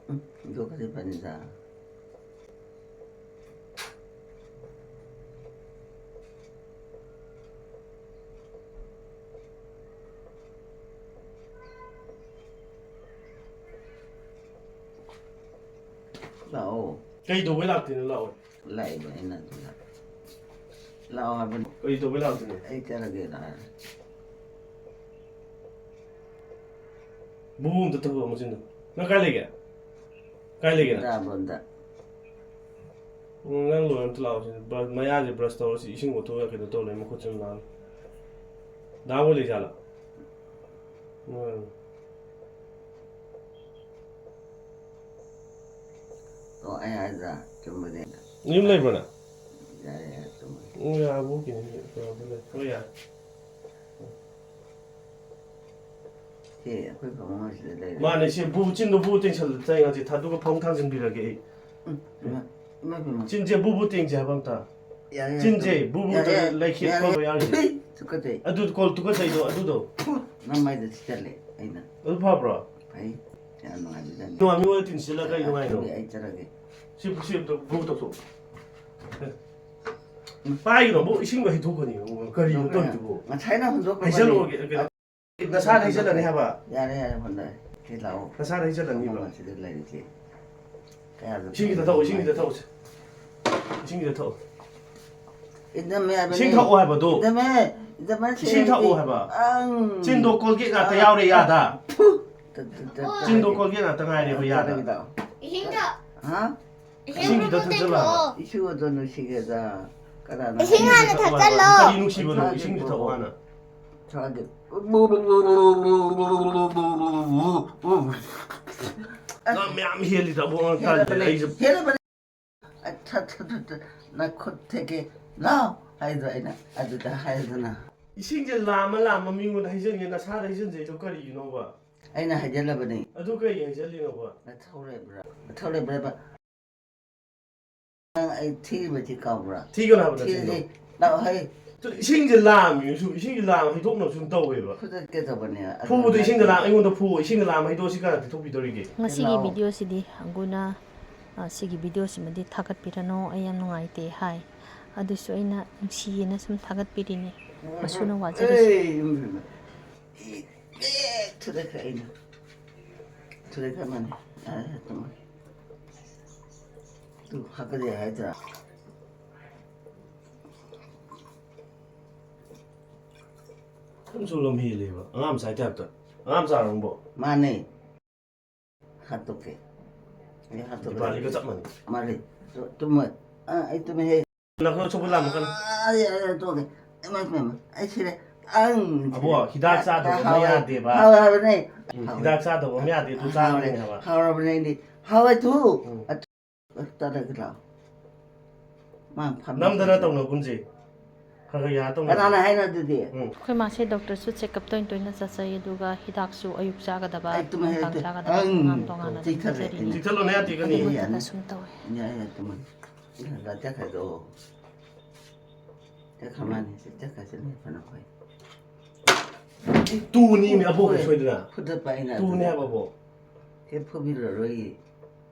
ꯎꯝ, ꯏꯗꯣ ꯈꯔꯗꯤ ꯐꯅꯤꯗ꯫ ꯂꯥꯛꯑꯣ꯫ ꯀꯩ ꯇꯧꯕꯩ ꯂꯥꯛꯇꯣꯏꯅꯣ? ꯂꯥꯛꯑꯣ꯫ ꯂꯥꯛꯏꯕ ꯑꯩꯅ ꯑꯗꯨꯗ꯫ ꯂꯥꯛꯑꯣ ꯍꯥꯏꯕꯅꯤ꯫ ꯀꯩ ꯇꯧꯕꯩ ꯂꯥꯛꯇꯣꯏꯅꯣ? ꯑꯩ ꯆꯠꯂꯒꯦ ꯂꯥꯛꯑꯦ꯫ ꯕꯨ ꯑꯝꯇ ꯇꯧꯔꯣ ꯃꯆꯤꯟꯗꯣ꯫ ꯅꯪ ꯀꯥꯏ ꯂꯩꯒꯦ? ꯀꯥꯏ ꯂꯩꯒꯦ ꯅꯪ? ꯗꯥꯕꯣꯟꯗ꯫ ꯎꯝ, ꯅꯪ ꯂꯣꯏꯔ ꯑꯝꯇ ꯂꯥꯛꯑꯣ ꯁꯤꯗ꯫ ꯕ꯭ꯔ-, ꯃꯌꯥꯁꯦ ꯕ꯭ꯔꯁ ꯇꯧꯔ ꯁꯤ ꯏꯁꯤꯡ ꯑꯣꯠꯊꯣꯛꯑꯒ ꯀꯩꯅꯣ ꯇꯧ ꯂꯩ, ꯃꯈꯨꯠꯁꯦ ꯅꯥꯜꯂꯦ꯫ ꯗꯥ ꯍꯣꯏ ꯂꯩꯖꯥꯠꯂꯣ? ꯎꯝ꯫ ꯑꯣ, ꯑꯩ ꯍꯥꯏꯗ꯭ꯔꯥ? ꯆꯨꯝꯕꯅꯦ꯫ ꯌꯨꯝ ꯂꯩꯕ꯭ꯔꯣ ꯅꯪ? ꯌꯥꯔꯦ, ꯌꯥꯔꯦ, ꯆꯨꯝꯕꯅꯦ꯫ ꯎꯝ, ꯌꯥꯕꯨ ꯀꯩꯅꯣ, ꯀꯩꯅꯣꯗ ꯂꯩ꯫ ꯍꯣꯏ, ꯌꯥꯔꯦ꯫ ꯁꯤ ꯑꯩꯈꯣꯏ ꯐꯃꯨꯡ ꯑꯁꯤꯗ ꯂꯩꯔꯦ꯫ ꯃꯥꯅꯦ, ꯁꯤ ꯕꯨ ꯆꯤꯟꯗꯣ ꯕꯨ ꯇꯦꯡꯁꯜꯂ ꯆꯥꯏ ꯉꯁꯤ ꯊꯥꯗꯨꯒ ꯐꯃꯨꯡ ꯊꯥꯡꯖꯤꯟꯕꯤꯔꯒꯦ ꯑꯩ꯫ ꯎꯝ, ꯏꯃꯥ, ꯏꯃꯥ ꯏꯕꯦꯝꯃ꯫ ꯆꯤꯟꯁꯦ ꯕꯨ ꯕꯨ ꯇꯦꯡꯁꯦ ꯍꯥꯏꯕ ꯑꯝꯇ꯫ ꯌꯥꯔꯦ, ꯌꯥꯔꯦ, ꯆꯤꯟꯁꯦ ꯇꯣꯛꯑꯣ꯫ ꯕꯨ ꯕꯨ ꯌꯥꯔꯦ, ꯂꯩꯈꯦꯠ ꯌꯥꯔꯦ꯫ ꯄꯣꯟꯕ ꯌꯥꯎꯔꯤꯁꯦ꯫ ꯍꯩ, ꯇꯨꯀꯠꯆꯩ꯫ ꯑꯗꯨ ꯀꯣꯜ ꯇꯨꯀꯠꯆꯩꯗꯣ ꯑꯗꯨꯗꯣ꯫ ꯅꯪ ꯃꯥꯏꯗ ꯊꯤꯖꯜꯂꯦ ꯑꯩꯅ꯫ ꯑꯗꯨ ꯐꯕ꯭ꯔꯣ? ꯐꯩ꯫ ꯌꯥꯝ ꯅꯨꯡꯉꯥꯏꯕꯖꯥꯠꯅꯤ꯫ ꯅꯨꯡꯉꯥꯏ, ꯃꯤꯉꯣꯟꯗ ꯇꯤꯟꯁꯤꯜꯂꯒ ꯀꯩ ꯅꯨꯡꯉꯥꯏꯅꯣ? ꯑꯩ ꯆꯠꯂꯒꯦ꯫ ꯁꯤ ꯁꯤ ꯑꯝꯇ ꯕꯨ ꯇꯧꯊꯣꯛ꯫ ꯄꯥꯏꯒꯅꯣ, ꯑꯃꯨꯛ ꯏꯁꯤꯡꯗꯣ ꯍꯩꯊꯣꯛꯀꯅꯤ꯫ ꯀꯔꯤꯅꯣ ꯇꯧꯔꯤꯗꯨꯕꯣ? ꯉꯁꯥꯏꯅ ꯍꯨꯟꯗꯣꯛꯈ꯭ꯔꯕꯅꯤ꯫ ꯍꯩꯖꯜꯂꯛꯑꯣꯒꯦ꯫ ꯅꯁꯥꯗ ꯍꯩꯖꯜꯂꯅꯤ ꯍꯥꯏꯕ꯫ ꯌꯥꯔꯦ, ꯌꯥꯔꯦ, ꯍꯣꯟꯗꯔꯦ꯫ ꯁꯤ ꯂꯥꯛꯑꯣ꯫ ꯅꯁꯥꯗ ꯍꯩꯖꯜꯂꯅꯤꯕ꯫ ꯐꯃꯨꯡ ꯑꯁꯤꯗ ꯂꯩꯔꯤꯁꯦ꯫ ꯀꯌꯥꯗ ꯏꯁꯤꯡꯁꯤꯗ ꯊꯛꯑꯣ, ꯏꯁꯤꯡꯁꯤꯗ ꯊꯛꯑꯣꯁꯦ꯫ ꯏꯁꯤꯡꯁꯤꯗ ꯊꯛꯑꯣ꯫ ꯏꯟꯗꯝꯃꯦ ꯍꯥꯏꯕꯅꯦ꯫ ꯏꯁꯤꯡ ꯊꯛꯑꯣ ꯍꯥꯏꯕꯗꯣ꯫ ꯏꯟꯗꯝꯃꯦ, ꯏꯟꯗꯝꯃꯦ ꯏꯁꯤꯡ ꯊꯛꯑꯣ ꯁꯦꯡꯉꯗꯤ꯫ ꯍꯥꯏꯕ꯫ ꯑꯪ꯫ ꯆꯤꯟꯗꯣ ꯀꯣꯜꯒꯦꯠ ꯉꯥꯛꯇ ꯌꯥꯎꯔꯦ ꯌꯥꯗ꯫ ꯇ-, ꯇ-, ꯇ-, ꯇ-, ꯆꯤꯟꯗꯣ ꯀꯣꯜꯒꯦꯠ ꯉꯥꯛꯇ ꯉꯥꯏꯔꯦꯕ ꯌꯥꯗ꯫ ꯇ-, ꯇ-, ꯏꯁꯤꯡꯗ ꯍꯥ? ꯏꯁꯤꯡ ꯏꯁꯤꯡꯗꯨꯗ ꯈꯔ ꯊꯛꯆꯜꯂꯣ꯫ ꯊꯛꯆꯜꯂꯣ꯫ ꯏꯁꯤꯡ ꯑꯗꯣ ꯅꯨꯡꯁꯤꯒꯦꯗ꯫ ꯀꯅꯥꯅ ꯏꯁꯤꯡ ꯍꯥꯟꯅ ꯊꯛꯆꯜꯂꯣ꯫ ꯀꯔꯤ ꯅꯨꯡꯁꯤꯕꯅꯣ? ꯏꯁꯤꯡꯗꯨ ꯊꯛꯑꯣ ꯍꯥꯟꯅ꯫ ꯊꯛꯑꯒꯦ꯫ ꯅꯪ ꯃꯌꯥꯝ ꯍꯦꯜꯂꯤꯗ ꯑꯃꯨꯛ ꯑꯉꯥꯡ ꯇꯥꯜꯂꯦ꯫ ꯍꯦꯜꯂꯕꯅꯦ, ꯑꯩꯁꯨ ꯍꯦꯜꯂꯕꯅꯦ꯫ ꯑ, ꯊ-, ꯊ-, ꯊ-, ꯊ-, ꯅꯈꯨꯠ ꯊꯦꯛꯀꯦ ꯂꯥꯎ ꯍꯥꯏꯗꯣ ꯑꯩꯅ ꯑꯗꯨꯗ ꯍꯥꯏꯗꯅ꯫ ꯏꯁꯤꯡꯁꯦ ꯂꯥꯝꯃ ꯂꯥꯝꯃ ꯃꯤꯉꯣꯟꯗ ꯍꯩꯖꯤꯟꯒꯦ, ꯅꯁꯥꯗ ꯍꯩꯖꯤꯟꯖꯩꯗꯣ ꯀꯔꯤꯒꯤꯅꯣꯕ? ꯑꯩꯅ ꯍꯥꯏꯖꯜꯂꯕꯅꯦ꯫ ꯑꯗꯨ ꯀꯩ ꯍꯩꯖꯜꯂꯤꯅꯣꯕ? ꯅꯊꯧ ꯂꯩꯕ꯭ꯔꯥ? ꯅꯊꯧ ꯂꯩꯕ꯭ꯔꯥꯕ? ꯅꯪ ꯑꯩ ꯊꯤꯔꯤꯕꯗꯤ ꯀꯥꯎꯕ꯭ꯔꯥ? ꯊꯤꯒꯅꯨ ꯍꯥꯏꯕ ꯅꯠꯇꯦ꯫ ꯊꯤꯔꯗꯤ ꯂꯥꯛꯑꯣ ꯍꯩ꯫ ꯏꯁꯤꯡꯁꯦ ꯂꯥꯝꯃꯤ, ꯁꯨꯝ ꯏꯁꯤꯡꯁꯦ ꯂꯥꯝꯃ ꯍꯩꯗꯣꯛꯅꯕ ꯁꯨꯝ ꯇꯧꯋꯦꯕ꯫ ꯐꯨꯗꯠꯀꯦ ꯇꯧꯕꯅꯦ꯫ ꯑꯗꯨ ꯐꯨꯕꯗꯣ ꯏꯁꯤꯡꯗ ꯅꯪ ꯂꯥꯝ, ꯑꯩꯉꯣꯟꯗ ꯐꯨ, ꯏꯁꯤꯡꯗ ꯂꯥꯝꯃ ꯍꯩꯗꯣꯛꯑ ꯁꯤ ꯀꯅꯥ ꯇꯩꯊꯣꯛꯄꯤꯗꯧꯔꯤꯒꯦ? ꯉꯁꯤꯒꯤ ꯂꯥꯛꯑꯣ꯫ ꯚꯤꯗꯤꯑꯣꯁꯤꯗꯤ ꯍꯪꯒꯨꯅ, ꯑ, ꯁꯤꯒꯤ ꯚꯤꯗꯤꯑꯣꯁꯤꯃꯗꯤ ꯊꯥꯒꯠꯄꯤꯔꯅꯨ, ꯑꯩ ꯌꯥꯝ ꯅꯨꯡꯉꯥꯏꯇꯦ ꯍꯥꯏ꯫ ꯑꯗꯨꯁꯨ ꯑꯩꯅ ꯅꯨꯡꯁꯤꯌꯦꯅ ꯁꯨꯝ ꯊꯥꯒꯠꯄꯤꯔꯤꯅꯤ꯫ ꯃꯁꯨꯅ ꯋꯥꯖꯔꯤꯁꯦ꯫ ꯑꯦ, ꯏꯃꯥ, ꯏꯃꯥ꯫ ꯏ, ꯑꯦ, ꯊꯨꯗꯦꯛꯈ꯭ꯔꯦ ꯑꯩꯅ꯫ ꯊꯨꯗꯦꯛꯈ꯭ꯔꯃꯅꯤ꯫ ꯑ, ꯇꯨꯝꯃꯣ꯫ ꯇꯨ, ꯍꯥꯀꯠꯖꯩ ꯍꯥꯏꯗ꯭ꯔꯥ? ꯁꯨꯝ ꯁꯨꯝ ꯂꯝ ꯍꯦꯜꯂꯦꯕ꯫ ꯑꯉꯥꯡ ꯃꯆꯥꯒꯤ ꯇꯥꯏꯞꯇ꯫ ꯑꯉꯥꯡ ꯃꯆꯥꯔꯣ ꯅꯪꯕꯣ? ꯃꯥꯅꯦ꯫ ꯍꯥꯠꯇꯣꯛꯀꯦ꯫ ꯑꯩ ꯍꯥꯠꯇꯣꯛꯀꯦ꯫ ꯗꯤꯄꯥꯂꯤꯒ ꯆꯞ ꯃꯥꯟꯅꯩ꯫ ꯃꯥꯅꯦ꯫ ꯇꯨ-, ꯇꯨꯝꯃꯣ꯫ ꯑ, ꯑꯩ ꯇꯨꯝꯃꯦ ꯍꯦ꯫ ꯅꯈꯣꯏ ꯑꯁꯣꯛꯄ ꯂꯥꯝꯃ ꯀꯟꯅ꯫ ꯑ, ꯌꯥꯔꯦ, ꯌꯥꯔꯦ, ꯇꯣꯛꯑꯒꯦ꯫ ꯏꯃꯥ, ꯏꯃꯥ, ꯏꯃꯥ, ꯑꯩ ꯁꯤꯔꯦ꯫ ꯑꯪ! ꯑꯕꯣ, ꯍꯤꯗꯥꯛ ꯆꯥꯗꯕ ꯑꯃ ꯍꯥꯎꯔꯦ꯫ ꯌꯥꯗꯦꯕ꯫ ꯍꯥꯎꯔꯦ ꯍꯥꯏꯕꯅꯦ꯫ ꯎꯝ, ꯍꯥꯎꯔꯦ꯫ ꯍꯤꯗꯥꯛ ꯆꯥꯗꯕ ꯑꯃ ꯌꯥꯗꯦ, ꯑꯗꯨ ꯆꯥꯒꯗꯕꯅꯦ ꯍꯥꯏꯕ꯫ ꯍꯥꯎꯔꯕꯅꯦ ꯑꯩꯗꯤ꯫ ꯍꯥꯎꯔꯦ ꯇꯨ꯫ ꯎꯝ꯫ ꯑꯗꯨ ꯇꯔꯒ ꯂꯥꯛꯑꯣ꯫ ꯃꯥ ꯐꯝꯃꯤ ꯅꯝꯗꯅ ꯀꯩꯅꯣ꯫ ꯇꯧꯅꯒꯨꯝꯁꯦ꯫ ꯈꯔ ꯈꯔ ꯌꯥꯔ ꯇꯧꯅ꯫ ꯀꯅꯥꯅ ꯍꯥꯏꯅꯣ ꯑꯗꯨꯗꯤ? ꯎꯝ꯫ ꯑꯩꯈꯣꯏ ꯃꯥꯁꯦ ꯗꯣꯛꯇꯔꯁꯨ ꯆꯦꯛꯑꯞ ꯇꯣꯏꯅ ꯇꯣꯏꯅ ꯆꯠꯆꯩ, ꯑꯗꯨꯒ ꯍꯤꯗꯥꯛꯁꯨ ꯑꯌꯨꯛ ꯆꯥꯒꯗꯕ, ꯑꯩ ꯇꯨꯝꯃꯦ, ꯅꯨꯡꯗꯥꯡ ꯑꯩ ꯆꯥꯒꯗꯕ, ꯑꯪ, ꯇꯣꯉꯥꯟ ꯇꯣꯉꯥꯟꯅ ꯑꯗꯨꯝ ꯆꯤꯛꯊꯠꯂꯦ꯫ ꯄꯤꯖꯔꯤꯅꯦ꯫ ꯆꯤꯛꯊꯠꯂꯣꯅꯦ, ꯌꯥꯗꯦ, ꯀꯅꯤ? ꯑꯗꯨꯕꯨ ꯌꯥꯅꯤ꯫ ꯃꯊꯛꯇ ꯁꯨꯝ ꯇꯧꯋꯦ꯫ ꯌꯥꯏ, ꯌꯥꯏ, ꯇꯨꯝꯃꯣ꯫ ꯏꯍꯥꯟꯗ ꯆꯠꯈ꯭ꯔꯗꯣ꯫ ꯆꯠꯈ꯭ꯔ ꯃꯥꯅꯤ, ꯆꯠꯈ꯭ꯔꯁꯅꯨ, ꯐꯅ ꯐꯩ꯫ ꯇꯨꯅꯤ, ꯃꯤ ꯑꯕꯣꯛꯀꯤ ꯍꯣꯏ꯫ ꯁꯣꯏꯗꯅ꯫ ꯐꯨꯗꯠꯄ ꯑꯩꯅ ꯇꯨꯅꯤ ꯑꯗꯨꯗ꯫ ꯍꯥꯏꯕ ꯑꯕꯣꯛ꯫ ꯍꯦꯛ ꯐꯨꯕꯤꯔꯔꯣꯏ꯫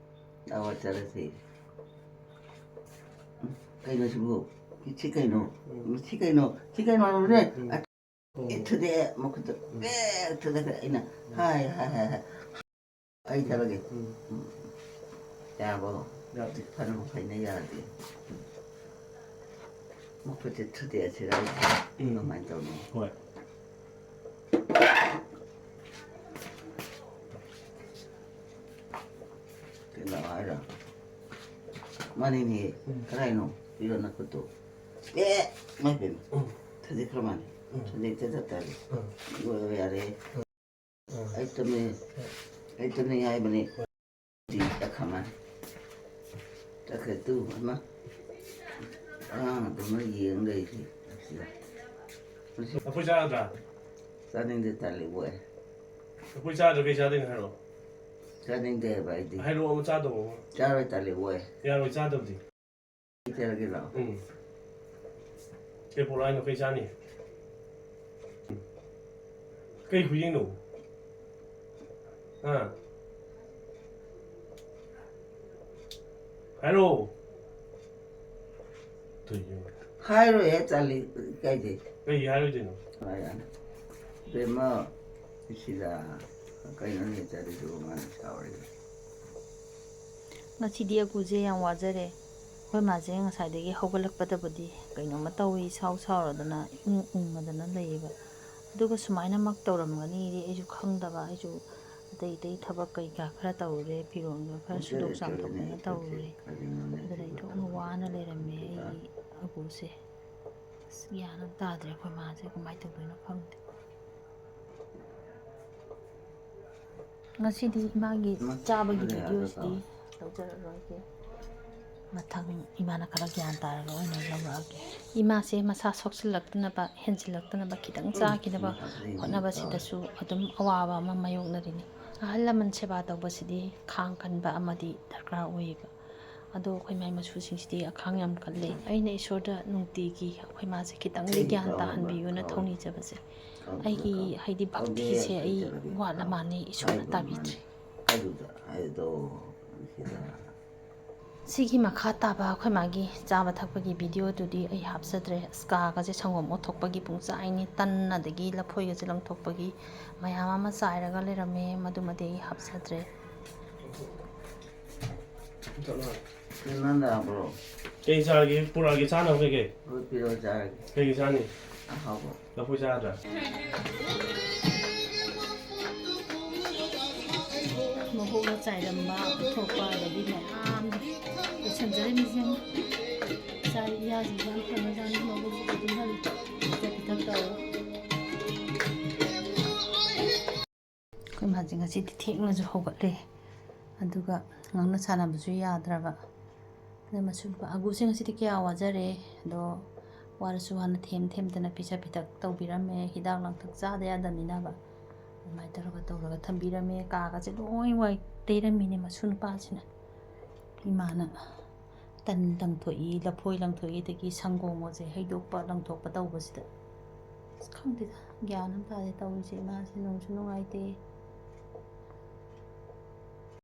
ꯑꯋꯥ ꯆꯠꯂꯁꯤ꯫ ꯀꯩꯅꯣ ꯁꯤꯕꯨ? ꯁꯤ ꯀꯩꯅꯣ? ꯎꯝ꯫ ꯁꯤ ꯀꯩꯅꯣ? ꯁꯤ ꯀꯩꯅꯣ ꯍꯥꯏꯕꯅꯦ? ꯎꯝ꯫ ꯏ ꯊꯨꯗꯦꯛꯑꯦ, ꯃꯈꯨꯠꯇ ꯎꯝ꯫ ꯕꯦꯛ ꯊꯨꯗꯦꯛꯈ꯭ꯔꯦ꯫ ꯑꯩꯅ ꯎꯝ꯫ ꯍꯥꯏ, ꯍꯥꯏ, ꯍꯥꯏ, ꯍꯥꯏ꯫ ꯑꯩ ꯆꯠꯂꯒꯦ꯫ ꯎꯝ꯫ ꯎꯝ꯫ ꯌꯥꯔꯕꯣ? ꯌꯥꯗꯦ꯫ ꯐꯅꯕꯨ ꯐꯩꯅꯦ, ꯌꯥꯔꯗꯤ꯫ ꯃꯈꯨꯠꯁꯦ ꯊꯨꯗꯦꯛꯑꯁꯤꯔ ꯑꯩ? ꯎꯝ꯫ ꯀꯃꯥꯏꯅ ꯇꯧꯅꯤ? ꯍꯣꯏ꯫ ꯀꯩꯅꯣ ꯍꯥꯏꯔꯣ? ꯃꯥꯅꯤꯅꯦ꯫ ꯎꯝ꯫ ꯀꯗꯥꯏꯅꯣ? ꯄꯤꯔꯣ ꯅꯈꯨꯠꯇꯣ꯫ ꯑꯦ! ꯃꯥꯏ ꯄꯦꯝꯃ꯫ ꯎꯝ꯫ ꯊꯨꯗꯦꯛꯈ꯭ꯔ ꯃꯥꯜꯂꯦ꯫ ꯎꯝ꯫ ꯊꯨꯗꯦꯛꯇ ꯆꯠꯇꯥꯔꯦ꯫ ꯎꯝ꯫ ꯂꯣꯏꯔꯦ, ꯌꯥꯔꯦ꯫ ꯎꯝ꯫ ꯑꯩ ꯇꯨꯝꯅꯤꯡ-, ꯑꯩ ꯇꯨꯝꯅꯤꯡꯉꯦ ꯍꯥꯏꯕꯅꯤ꯫ ꯇꯤ ꯇꯛꯈ꯭ꯔ ꯃꯥꯜꯂꯦ꯫ ꯇꯛꯈ꯭ꯔꯦ ꯇꯨ, ꯍꯩꯃꯥ꯫ ꯑꯉꯥꯡ ꯑꯗꯨꯃ ꯌꯦꯡ ꯂꯩꯔꯤ ꯑꯁꯤꯗ꯫ ꯂꯐꯣꯏ ꯆꯥꯒꯗ꯭ꯔꯥ? ꯆꯥꯅꯤꯡꯗꯦ, ꯇꯜꯂꯤ, ꯋꯥꯏ꯫ ꯂꯐꯣꯏ ꯆꯥꯗ꯭ꯔ ꯀꯩ ꯆꯥꯗꯣꯏꯅꯣ ꯍꯥꯏꯔꯛꯑꯣ꯫ ꯆꯥꯅꯤꯡꯗꯦ ꯍꯥꯏꯕ ꯑꯩꯗꯤ꯫ ꯍꯥꯏꯔꯛꯑꯣ, ꯑꯃ ꯆꯥꯗꯧꯕ ꯑꯃ꯫ ꯆꯥꯔꯣꯏ, ꯇꯜꯂꯤ, ꯋꯥꯏ꯫ ꯌꯥꯔꯣꯏ ꯆꯥꯗꯕꯗꯤ꯫ ꯆꯥꯔꯒꯦ ꯂꯥꯛꯑꯣ꯫ ꯎꯝ꯫ ꯀꯩ ꯄꯣꯔꯛꯑꯣ ꯍꯥꯏꯅꯣ? ꯀꯩ ꯆꯥꯅꯤ? ꯀꯩ ꯈꯨꯌꯦꯡꯅꯣ? ꯍꯥ? ꯍꯥꯏꯔꯛꯑꯣ꯫ ꯀꯩꯅꯣ? ꯍꯥꯏꯔꯣꯏꯍꯦ, ꯇꯜꯂꯤ, ꯏꯀꯥꯏꯖꯩ꯫ ꯀꯩꯒꯤ ꯍꯥꯏꯔꯣꯏꯗꯣꯏꯅꯣ? ꯍꯣꯏ, ꯌꯥꯅꯤ꯫ ꯕꯦꯝꯃ, ꯁꯤꯗ ꯀꯩꯅꯣꯅꯦ ꯆꯠꯂꯤꯗꯨꯕꯨ, ꯃꯥꯅ ꯁꯥꯎꯔꯤꯗꯣ? ꯉꯁꯤꯗꯤ ꯑꯒꯨꯁꯦ ꯌꯥꯝ ꯋꯥꯖꯔꯦ꯫ ꯑꯩꯈꯣꯏ ꯃꯥꯁꯦ ꯉꯁꯥꯏꯗꯒꯤ ꯍꯧꯒꯠꯂꯛꯄꯗꯕꯨꯗꯤ ꯀꯩꯅꯣꯝꯃ ꯇꯧꯏ, ꯏꯁꯥꯎ ꯁꯥꯎꯔꯗꯅ ꯏꯪ ꯎꯪꯉꯗꯅ ꯂꯩꯌꯦꯕ꯫ ꯑꯗꯨꯒ ꯁꯨꯃꯥꯏꯅꯃꯛ ꯇꯧꯔꯝꯒꯅꯤꯗꯤ ꯑꯩꯁꯨ ꯈꯪꯗꯕ꯫ ꯑꯩꯁꯨ ꯑꯇꯩ ꯑꯇꯩ ꯊꯕꯛ ꯀꯩꯀꯥ ꯈꯔ ꯇꯧꯔꯨꯔꯦ, ꯐꯤꯔꯣꯜꯒ ꯈꯔ ꯁꯨꯗꯣꯛ ꯆꯥꯝꯊꯣꯛꯇꯅ ꯇꯧꯔꯨꯔꯦ꯫ ꯑꯗꯨꯅ ꯑꯩ ꯊꯣꯛꯅ ꯋꯥꯅ ꯂꯩꯔꯝꯃꯦ ꯑꯩꯒꯤ ꯑꯒꯨꯁꯦ꯫ ꯑꯁ, ꯒ꯭ꯌꯥꯟ ꯑꯃ ꯇꯥꯗ꯭ꯔꯦ ꯑꯩꯈꯣꯏ ꯃꯥꯁꯦ ꯀꯃꯥꯏꯅ ꯇꯧꯗꯣꯏꯅꯣ ꯈꯪꯗꯦ꯫ ꯉꯁꯤꯗꯤ ꯏꯃꯥꯒꯤ ꯆꯥꯕꯒꯤ ꯚꯤꯗꯤꯑꯣꯁꯤꯗꯤ ꯂꯧꯖꯔꯔꯣꯏꯒꯦ꯫ ꯃꯊꯪ ꯏꯃꯥꯅ ꯈꯔ ꯒ꯭ꯌꯥꯟ ꯇꯥꯔꯒ ꯑꯣꯏꯅ ꯂꯧꯔꯛꯑꯒꯦ꯫ ꯏꯃꯥꯁꯦ ꯃꯁꯥ ꯁꯣꯛꯆꯤꯜꯂꯛꯇꯅꯕ, ꯍꯦꯟꯖꯤꯜꯂꯛꯇꯅꯕ ꯈꯤꯇꯪ ꯆꯥꯈꯤꯅꯕ ꯍꯣꯠꯅꯕꯁꯤꯗꯁꯨ ꯑꯗꯨꯝ ꯑꯋꯥꯕ ꯑꯃ ꯃꯥꯌꯣꯛꯅꯔꯤꯅꯤ꯫ ꯑꯍꯜ ꯂꯃꯟ ꯁꯦꯕꯥ ꯇꯧꯕꯁꯤꯗꯤ ꯈꯥꯡ ꯀꯟꯕ ꯑꯃꯗꯤ ꯗꯔꯀꯥꯔ ꯑꯣꯏꯌꯦꯕ꯫ ꯑꯗꯣ ꯑꯩꯈꯣꯏ ꯃꯥꯏ ꯃꯁꯨꯁꯤꯡꯁꯤꯗꯤ ꯑꯈꯥꯡ ꯌꯥꯝ ꯀꯜꯂꯤ꯫ ꯑꯩꯅ ꯏꯁꯣꯔꯗ ꯅꯨꯡꯇꯤꯒꯤ ꯑꯩꯈꯣꯏ ꯃꯥꯁꯦ ꯈꯤꯇꯪꯗꯤ ꯒ꯭ꯌꯥꯟ ꯇꯥꯍꯟꯕꯤꯌꯨꯅ ꯊꯧꯅꯤꯖꯕꯁꯦ꯫ ꯑꯩꯒꯤ ꯍꯥꯏꯗꯤ ꯚꯛꯇꯤꯁꯦ ꯑꯩ ꯋꯥꯠꯂ ꯃꯥꯜꯂꯦ, ꯏꯁꯣꯔꯅ ꯇꯥꯕꯤꯗ꯭ꯔꯦ꯫ ꯑꯗꯨꯗ ꯍꯥꯏꯗꯣ ꯁꯤꯗ ꯁꯤꯒꯤ ꯃꯈꯥ ꯇꯥꯕ ꯑꯩꯈꯣꯏ ꯃꯥꯒꯤ ꯆꯥꯕ ꯊꯛꯄꯒꯤ ꯚꯤꯗꯤꯑꯣꯗꯨꯗꯤ ꯑꯩ ꯍꯥꯞꯆꯗ꯭ꯔꯦ꯫ ꯑꯁ, ꯀꯥꯒꯁꯦ ꯁꯪꯒꯣꯝ ꯑꯣꯠꯊꯣꯛꯄꯒꯤ ꯄꯨꯡꯆꯥꯏꯅꯤ, ꯇꯟ ꯑꯗꯒꯤ ꯂꯐꯣꯏꯒꯁꯦ ꯂꯪꯊꯣꯛꯄꯒꯤ ꯃꯌꯥꯝ ꯑꯃ ꯆꯥꯏꯔꯒ ꯂꯩꯔꯝꯃꯦ, ꯃꯗꯨꯃꯗꯤ ꯑꯩ ꯍꯥꯞꯆꯗ꯭ꯔꯦ꯫ ꯅꯪ ꯂꯥꯛꯄ꯭ꯔꯣ? ꯀꯩ ꯆꯥꯔꯒꯦ? ꯄꯨꯔꯛꯑꯒꯦ ꯆꯥꯅꯕ ꯀꯩꯀꯩ? ꯍꯣꯏ, ꯄꯤꯔꯛꯑꯣ, ꯆꯥꯔꯒꯦ꯫ ꯀꯩꯀꯩ ꯆꯥꯅꯤ? ꯑꯍꯥꯎꯕ꯫ ꯂꯐꯣꯏ ꯆꯥꯗ꯭ꯔꯥ? ꯃꯕꯣꯛꯅ ꯆꯥꯏꯔꯝꯕ ꯑꯊꯣꯛꯄ ꯑꯗꯒꯤ ꯃꯌꯥꯝ ꯂꯣꯏꯁꯟꯖꯔꯝꯃꯤꯁꯦ ꯌꯦꯡꯉꯨ꯫ ꯆꯥꯏ ꯏꯌꯥꯁꯤꯡꯁꯦ ꯌꯥꯝ ꯐꯅꯖꯥꯠꯅꯤ, ꯃꯕꯣꯛꯁꯨ ꯑꯗꯨꯝ ꯍꯜꯂꯤ꯫ ꯄꯤꯖ ꯄꯤꯊꯛ ꯇꯧꯔꯦ꯫ ꯑꯩꯈꯣꯏ ꯃꯥꯁꯦ ꯉꯁꯤꯗꯤ ꯊꯦꯡꯅꯁꯨ ꯍꯧꯒꯠꯂꯦ, ꯑꯗꯨꯒ ꯉꯥꯡꯅ ꯁꯥꯟꯅꯕꯁꯨ ꯌꯥꯗ꯭ꯔꯕ꯫ ꯑꯗ ꯃꯁꯨ ꯅꯨꯄꯥ ꯑꯒꯨꯁꯦ ꯉꯁꯤꯗꯤ ꯀꯌꯥ ꯋꯥꯖꯔꯦ, ꯑꯗꯣ ꯋꯥꯔꯁꯨ ꯋꯥꯅ ꯊꯦꯝ ꯊꯦꯝꯗꯅ ꯄꯤꯖ ꯄꯤꯊꯛ ꯇꯧꯕꯤꯔꯝꯃꯦ, ꯍꯤꯗꯥꯛ ꯂꯥꯡꯊꯛ ꯆꯥꯗ ꯌꯥꯗꯕꯅꯤꯅꯕ꯫ ꯑꯗꯨꯃꯥꯏꯅ ꯇꯧꯔꯒ ꯇꯧꯔꯒ ꯊꯝꯕꯤꯔꯝꯃꯦ꯫ ꯀꯥꯒꯁꯦ ꯂꯣꯏ ꯋꯥꯏ ꯇꯩꯔꯝꯃꯤꯅꯦ ꯃꯁꯨ ꯅꯨꯄꯥꯁꯤꯅ꯫ ꯏꯃꯥꯅ ꯇꯟ ꯂꯪꯊꯣꯛꯏ, ꯂꯐꯣꯏ ꯂꯪꯊꯣꯛꯏ, ꯑꯗꯒꯤ ꯁꯪꯒꯣꯝꯒꯁꯦ ꯍꯩꯗꯣꯛꯄ ꯂꯪꯊꯣꯛꯄ ꯇꯧꯕꯁꯤꯗ, ꯑꯁ, ꯈꯪꯗꯦꯗ, ꯒ꯭ꯌꯥꯟ ꯑꯃ ꯇꯥꯗꯦ ꯇꯧꯔꯤꯁꯦ꯫ ꯏꯃꯥꯁꯦ ꯅꯨꯡꯁꯨ ꯅꯨꯡꯉꯥꯏꯇꯦ,